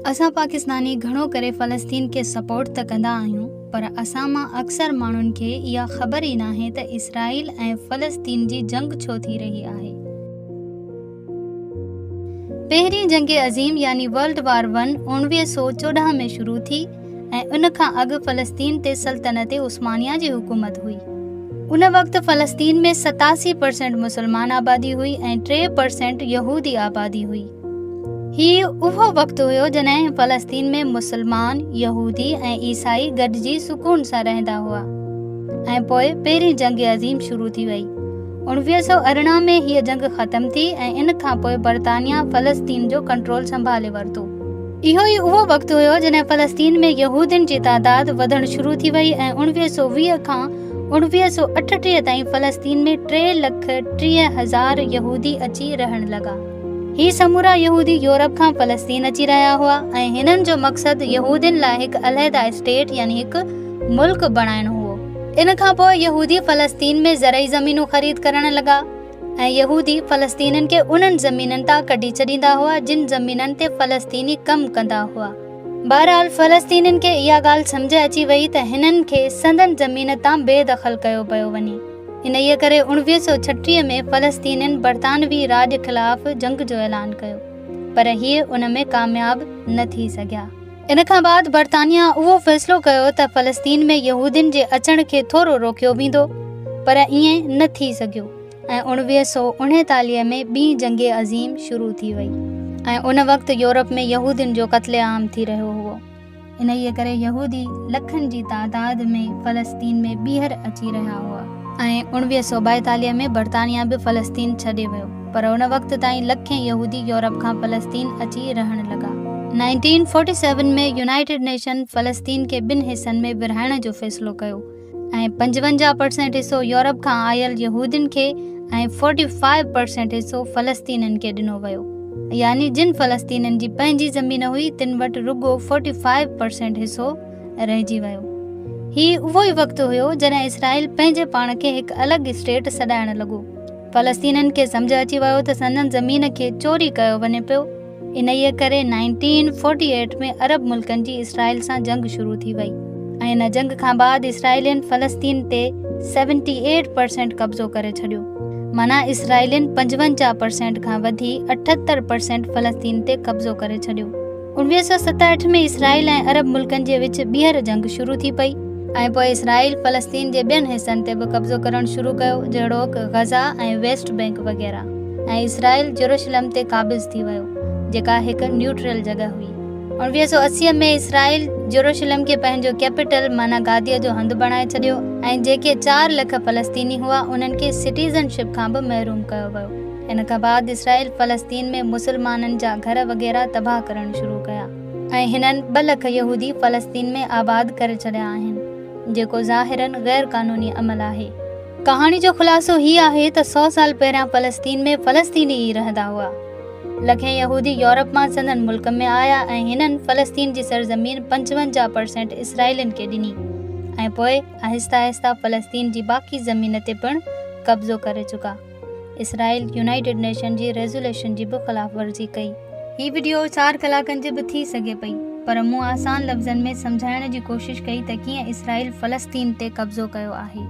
اسان پاڪستاني گهڻو ڪري فلسطين کي سپورٽ ته ڪندا آهيون پر اسان مان اڪثر ماڻهن کي اها خبر ئي ناهي ته اسرائيل ۽ فلسطين جي جنگ ڇو ٿي رهي آهي. پهرين جنگ عظيم يعني ورلڊ وار ون 1914 ۾ شروع ٿي ۽ ان کان اڳ فلسطين تي سلطنت عثمانيه جي حڪومت هئي. ان وقت فلسطين ۾ 87 پرسينٽ مسلمان آبادي هئي ۽ 3 پرسينٽ يهودي آبادي هئي. هي اهو وقت هيو جڏهن فلسطين ۾ مسلمان، يهودي ۽ عيسائي گڏجي سڪون سان رهندا هئا ۽ پوء پهرين جنگ عظيم شروع ٿي وئي. 1918 ۾ هيء جنگ ختم ٿي ۽ ان کان پوء برطانيا فلسطين جو ڪنٽرول سنڀالي ورتو. اهو ئي اهو وقت هيو جڏهن فلسطين ۾ يهودين جي تعداد وڌڻ شروع ٿي وئي ۽ 1920 کان 1938 تائين فلسطين ۾ 3,30,000 يهودي اچي رهڻ لڳا. هي سمورا يهودي يورپ کان فلسطين اچي رهيا هئا ۽ هنن جو مقصد يهودين لاء هڪ علحده اسٽيٽ يعني هڪ ملڪ بڻائڻ هئو. ان کان پوء يهودي فلسطين ۾ زرعي زمينون خريد ڪرڻ لڳا ۽ يهودي فلسطينين کي انهن زمينن تان ڪڍي ڇڏيندا هئا جن زمينن تي فلسطيني ڪم ڪندا هئا. بهرحال فلسطينين کي اها ڳالهه سمجهه اچي وئي ته هنن کي سندن زمين تان بي دخل ڪيو پيو وڃي. انهيء ڪري 1936 ۾ فلسطينين برطانوي راڄ خلاف جنگ جو اعلان ڪيو، پر هيء ان ۾ ڪامياب نه ٿي سگهيا. ان کان بعد برطانيا اهو فيصلو ڪيو ته فلسطين ۾ يهودين جي اچڻ کي ٿورو روڪيو ويندو، پر ائين نه ٿي سگهيو ۽ 1939 ۾ ٻي جنگ عظيم شروع ٿي وئي ۽ ان وقت يورپ ۾ يهودين جو قتل عام ٿي رهيو هئو. انهيء ڪري يهودي لکن جي تعداد ۾ فلسطين ۾ ٻيهر اچي رهيا هئا. ۽ 1942 ۾ برطانيا به فلسطين ڇڏي ويو، پر ان وقت تائين لکين يهودي يورپ کان فلسطين اچي رهڻ لڳا. 1947 ۾ يونائيٽيڊ نيشن فلسطين کي ٻن حصن ۾ ورهائڻ جو فيصلو ڪيو. ۽ 55 پرسينٽ حصو يورپ کان آيل يهودين کي ۽ 45 پرسينٽ حصو فلسطينين کي ڏنو ويو. يعني جن فلسطينين جي پنهنجي زمين هئي تن وٽ رڳو 45 پرسينٽ حصو رهجي ويو. هي اهو ئي وقت هيو جڏهن اسرائيل پنهنجي پاڻ کي هڪ الڳ اسٽيٽ سڏائڻ لڳو. فلسطينين کي سمجهه اچي ويو ته سندن زمين کي چوري ڪيو وڃي پيو. انهيء ڪري 1948 ۾ عرب ملڪن جي اسرائيل سان جنگ شروع ٿي وئي ۽ ان جنگ کان بعد اسرائيلين فلسطين تي 78 پرسينٽ قبضو ڪري ڇڏيو معنيٰ اسرائيلين 55 پرسينٽ کان وڌي 78 پرسينٽ فلسطين تي قبضو ڪري ڇڏيو. 1967 ۾ اسرائيل ۽ عرب ملڪن جي وچ ٻيهر جنگ شروع ٿي پئي ۽ پوء اسرائيل فلسطين جي ٻين حصن تي به قبضو ڪرڻ شروع ڪيو جهڙوڪ غزه ۽ ويسٽ بئنڪ وغيره ۽ اسرائيل جروشلم تي قابض ٿي ويو جيڪا هڪ نيوٽرل جڳهه هئي. 1980 ۾ اسرائيل جروشلم کي پنهنجو ڪيپيٽل معنيٰ گاديء جو هنڌ بڻائي ڇڏيو ۽ جيڪي چار لک فلسطيني هئا انهن کي سٽيزن شپ کان به محروم ڪيو ويو. ان کان بعد اسرائيل فلسطين ۾ مسلمانن جا گهر وغيره تباهه ڪرڻ شروع ڪيا ۽ هنن ٻه لک يهودي فلسطين ۾ آباد ڪري ڇڏيا آهن جيڪو ظاهراً غير قانوني عمل آهي. ڪهاڻي جو خلاصو هي آهي ته سئو سال پهريان فلسطين ۾ فلسطيني ئي رهندا هئا. لکين يهودي يورپ مان سندن ملڪ ۾ آيا ۽ هنن فلسطين جي سرزمين 55 پرسينٽ اسرائيلين کي ڏني ۽ پوء آهسته آهسته فلسطين جي باقي زمين تي پڻ قبضو ڪري چڪا. اسرائيل يونائيٽيڊ نيشن جي ريزوليشن جي به خلاف ورزي ڪئي. هي وڊيو چار ڪلاڪن جي به ٿي سگهي پئي پر مون آسان لفظن ۾ سمجهائڻ جي ڪوشش ڪئي ته ڪيئن اسرائيل فلسطين تي قبضو ڪيو آهي.